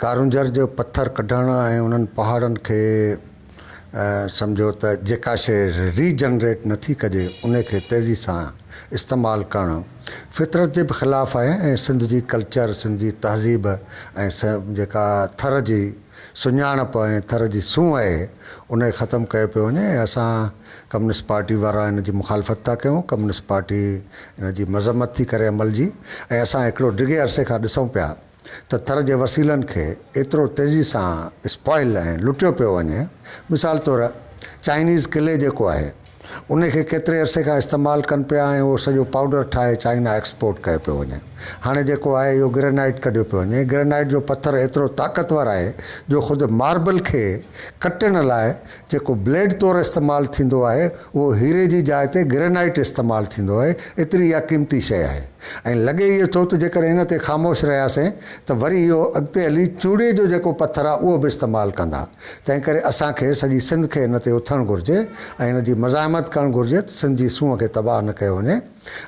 ڪارونجهر جو پٿر ڪڍڻ ۽ انهن پهاڙن کي سمجهو ته جيڪا شيء ري جنريٽ نه ٿي ڪجي ان کي تيزي سان استعمال ڪرڻ فطرت جي به خلاف آهي ۽ سنڌ جي ڪلچر سنڌ جي تهذيب ۽ جيڪا ٿر جي سڃاڻپ ۽ ٿر جي سونهن آهي ان کي ختم ڪيو پيو وڃي ۽ اسان ڪميونسٽ پارٽي وارا ان جي مخالفت ٿا ڪيون ڪميونسٽ پارٽي ان جي مذمت ٿي ڪري عمل جي ۽ اسان هڪڙو ڊگهي عرصي کان ڏسون پيا ته ٿر جي وسيلن کي ايترو تيزي سان اسپوائل ۽ لٽيو پيو وڃي، مثال طور چائنيز قلعي جيڪو آهي ان کي ڪيتري عرصي کان استعمال ڪن پيا ۽ اهو سڄو پائوڊر ٺاهي چائنا ايڪسپورٽ ڪيو پيو وڃي. هاڻي جيڪو آهي اهو گرينائيٽ ڪڍيو پيو وڃي، گرينائيٽ جو پٿر ايترو طاقتور آهي جو خود ماربل کي ڪٽڻ لاء جيڪو بليڊ طور استعمال ٿيندو آهي اهو هيري جي جاء تي گرينائيٽ استعمال ٿيندو آهي، ايتري اها قيمتي شيء آهي ۽ لڳي اهو ٿو ته جيڪڏهن ان تي خاموش رهياسين ته وري اهو اڳتي هلي چوڙي جو جيڪو پٿر آهي اهو به استعمال ڪندا، تنهن ڪري اسان کي سڄي سنڌ کي ان تي اٿڻ گهرجي ۽ ان جي مزاحمت ڪرڻ گهرجي ته سنڌ جي سونهن کي تباهه نه ڪيو وڃي.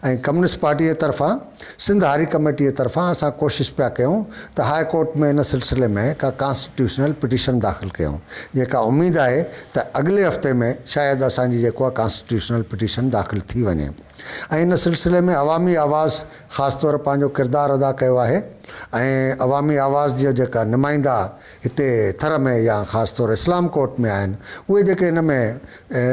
۽ ڪميونسٽ پارٽيء طرفان سنڌ هاري ڪميٽيء طرفان اسان ڪوشش پيا ڪيون ته هاء ڪورٽ ۾ ان سلسلي ۾ ڪا ڪانسٽيٽيوشنل پٽيشن داخل ڪيون جيڪا اميد آهي ته اڳلي هفتي ۾ شايد اسان جي جيڪو آهي ڪانسٽيٽيوشنل پٽيشن داخل ٿي وڃي ۽ ان سلسلي ۾ عوامي آواز خاص طور پنهنجو ڪردار ادا ڪيو آهي ۽ عوامي آواز جا جيڪا نمائندا هتي ٿر ۾ يا خاص طور اسلام ڪوٽ ۾ آهن اهي جيڪي ان ۾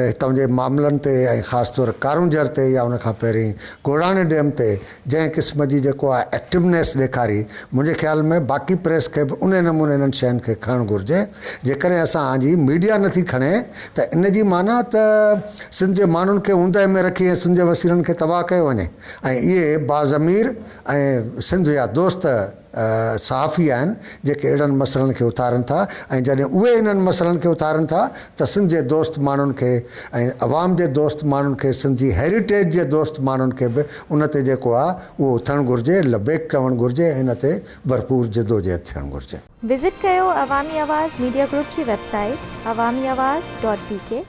هتان جي معاملن تي ۽ خاص طور ڪارونجهر تي يا ان کان پهرين گوڙاڻي ڊيم تي جنهن قسم جي جيڪو آهي ايڪٽونيس ڏيکاري منهنجي خيال ۾ باقي پريس کي به انهي نموني انهن شين کي کڻڻ گهرجي جيڪڏهن اسان جي ميڊيا نٿي کڻي ته ان جي معنيٰ ته سنڌ جي ماڻهن کي اوندهه ۾ رکي ۽ سنڌ جي وسيلن کي تباهه ڪيو وڃي ۽ اهي باضمير ۽ سنڌ جا دوست صحافي آهن جيڪي اهڙن مسئلن کي اٿارين ٿا ۽ جڏهن اهي انهن مسئلن کي اٿارين ٿا ته سنڌ جي دوست ماڻهن کي ۽ عوام جي دوست ماڻهن کي سنڌ جي هيريٽيج جي دوست ماڻهن کي به ان تي جيڪو آهي اهو اٿڻ گهرجي لبيڪ چوڻ گهرجي ۽ ان تي ڀرپور جدوجهد ٿيڻ گهرجي. وزٽ ڪيو عوامي آواز ميڊيا گروپ جي website Awami Awaz dot P K.